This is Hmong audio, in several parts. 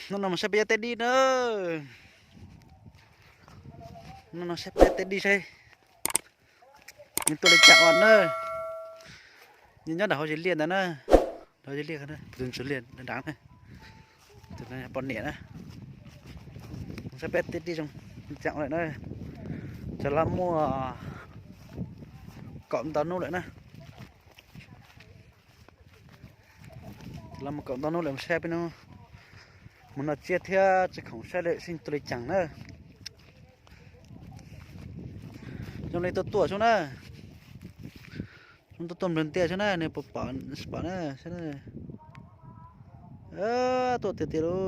Hnub no mus saib peb tej dib na. Hnub no saib peb tej dib saib nws tuaj li cas ua na. Nws nyob nram hauv zes liaj ntawd na. Hauv zes liaj, tus ntsuag liaj dav na. Tus no poj niam na. Saib peb tej dib zoo li cas lawm na. Ces los muaj kaum ntau hnub lawm na. Los mus kaum ntau hnub lawm, mus saib peb no, mus noj tsiab thiab tsis khoom saib lawm seb tuaj li cas na. Zoo li tuaj tuaj xwb na. Zoo tuaj tuaj nplog ntiaj xwb na, nws puas pom, pom na, saib na. Tuaj tiag tiag lauj.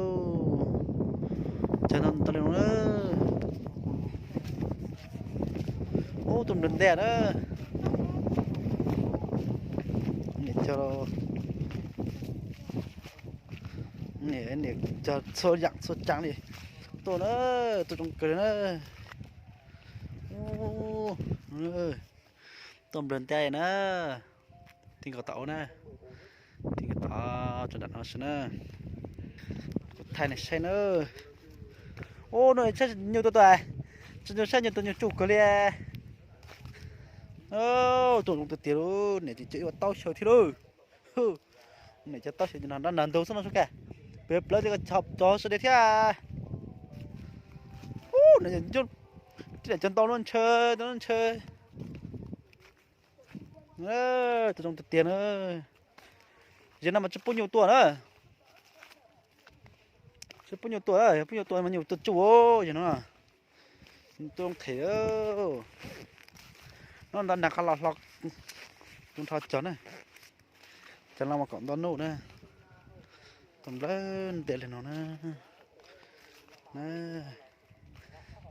Cog ntau li no na. Ub, tuaj nplog ntiaj na. Niam cog, niam cog txhua yam txhua tsav li. Tuaj na, tuaj zoo kawg li na. Tuaj nplog ntiaj na. Ti nkaus tom ub na. Ti nkaus tom tso nram no xwb na. Kuv thaij nej saib na. Ub, no saib nyuj tuaj tuaj. Tsis nyuj saib nyuj tus nyuj tsuj kawg li. Tuaj zoo tiag tiag lauj, niam tseem cog ib taub xyaw thiab lauj. Niam cog taub xyaw no nrov nrag ntug xwb no sub ka. Pem plawv tias cog sawv daws thiab. Ub, niam cog ntau lub ntshaw, ntau lub ntshaw. Tuaj zoo tiag tiag na. Yog no mas tsis pub nyuj tuaj na. Tsis pub nyuj tuaj, pub nyuj tuaj mas nyuj tuaj tsuj yog no. Tuaj qhim. No nta nag qab los hlo, tus nrho cog na. Cov no mas kaum ntau hnub na. Tuaj nplog ntiaj li no na.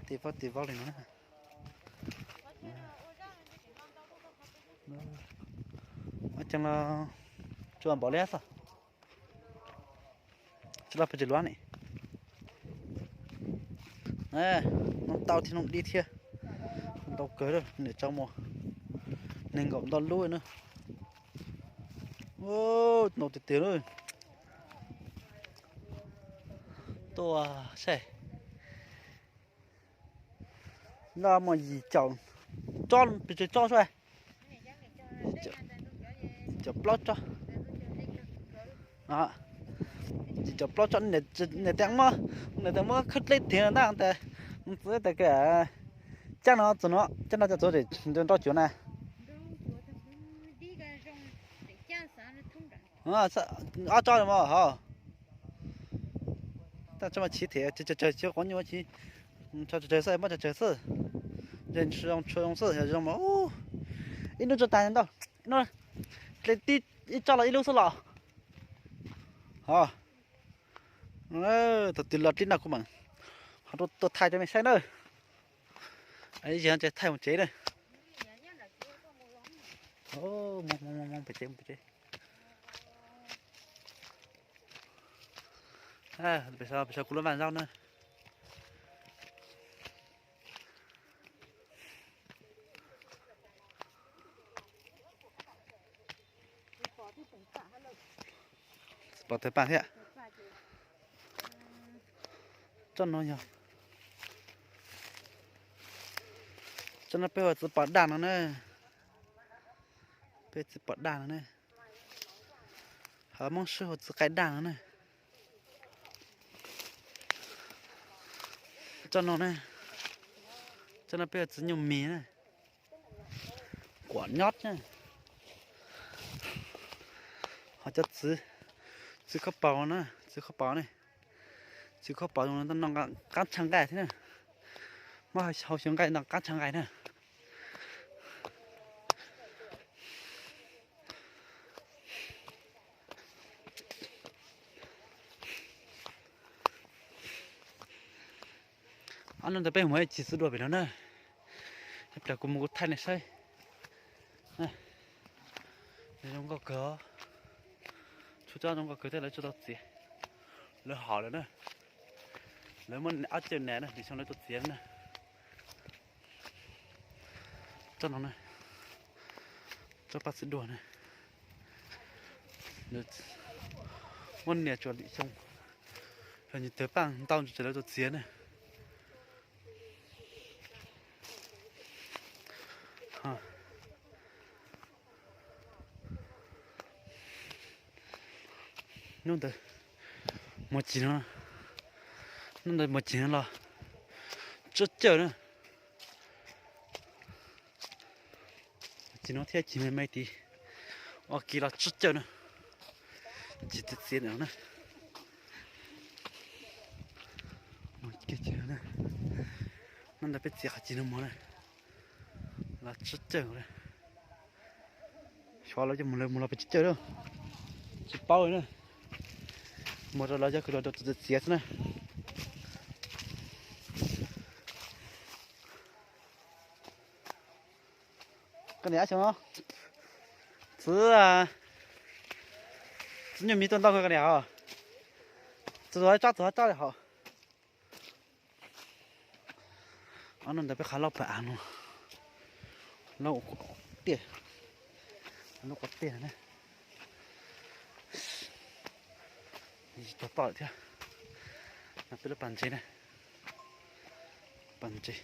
Tiv vab tiv vab li no na. Ua cas los tsuas npaum li xwb. Tsis los pes tsawg luab ne. Noog tau thiab noog dib thiab. Ntau kawg, niam tso mus nees nkaum ntau lub na. Ntau tiag tiag na. Tuaj saib. Noj muaj yim caum tsob, pes tsawg tsob xwb. Yim caum plaub tsob. Yim caum plaub tsob, niam tias muab khawb dleb tiag ntag tes. Txwv tes kawg, cab no txog no, cab no cov txuv nrau cuav na. Ob tsob mas hov. Tab tsob mas chiv thiab, tsawg tsawg chiv quav nyuj chiv. Tsawg tsawg xwb, muab tsawg tsawg xwb. Yog zoo tshua zoo xwb, yog zoo mas ib hnub tso tas ntau. Dle tib ib tsob los ib lub xwb los. Ho, thaum twg los dib no kuv mam ho tuaj thaij rau mej saib na. Ib zaug ces thaij mus tsev na. Pem tsev, pem tsev. Pem saum kuv lub vaj zaub na. Tsis pom tes pam thiab. Tsob no yog, tsob no peb hu ua txiv pos daj no na. Peb txiv pos daj no na. Ho Hmoob Suav hu ua txiv qaib daj no na. Tsob no na, tsob no peb hu ua txiv nyuj mis na. Kuam nyob na. Ho cov txiv, txiv khaub paus na, txiv khaub paus ne. Txiv khaub paus zoo no qaab tsha nqaij thiab na. Muab hau xyaw nqaij no qaab tsha nqaij na. Ob hnub ntawd peb mus ib chim xwb dua pem no na. Ib pliag kuv mus kuv thaij nej saib. Zoo nkauj kawg. Tshuav tsob zoo nkauj kawg thiab lawv tsis tau txiav. Lawv hom lawm na. Lawv muab ob cawj nas na, nim xyoo lawv tau txiav na. Tsob no na, tsob paj txiv duag na. Muab nias tsuas lim xyoo, Nws twb paj ntau ntsis lawv tau txiav na. Hnub ntawd mus cim no, hnub ntawd mus cim no los tsawg cawj na. Cim no thiab cim me me tid, ua kiag los tsawg cawj na. Cim txiav txiav na. Hnub ntawd peb txiav qhov cim no mus na, los tsawg cawj na. Xyov lawv coj mus lawv mus los pes tsawg cawj lawm, tsis paub li na. Mus rau lawv cov kwv los rau tus txiav xwb na. Koj niam xyov, txiv, txiv nyuj mis tuaj ntau koj niam os. Txiv tus tsob txiv tsob li hos. Ob hnub ntawd peb qhov lauj pam av no, lauj tiaj, lauj quav tiaj na. Tsis tau toj lawm thiab. No peb lub pas ntses na, pas ntses,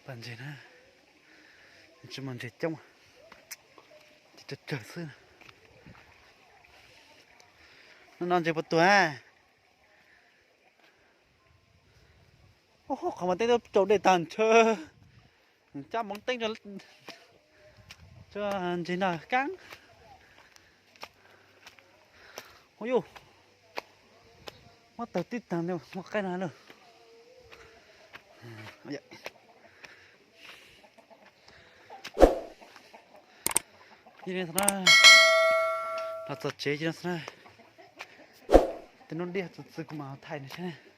pas ntses na, tsis muaj ntses coob, ces tsawg tsawg xwb. Hnub no ntses puas tuag? Qhov mas teeb rau dej tag ntshe, cab mov teeb rau ntses no kaab. Ua yuj, muab tawg tib tag ntawd ua qaib no lawm. Los txog tsev no xwb na. Tej hnub diaj txog txog kuv mam thaij nws saib.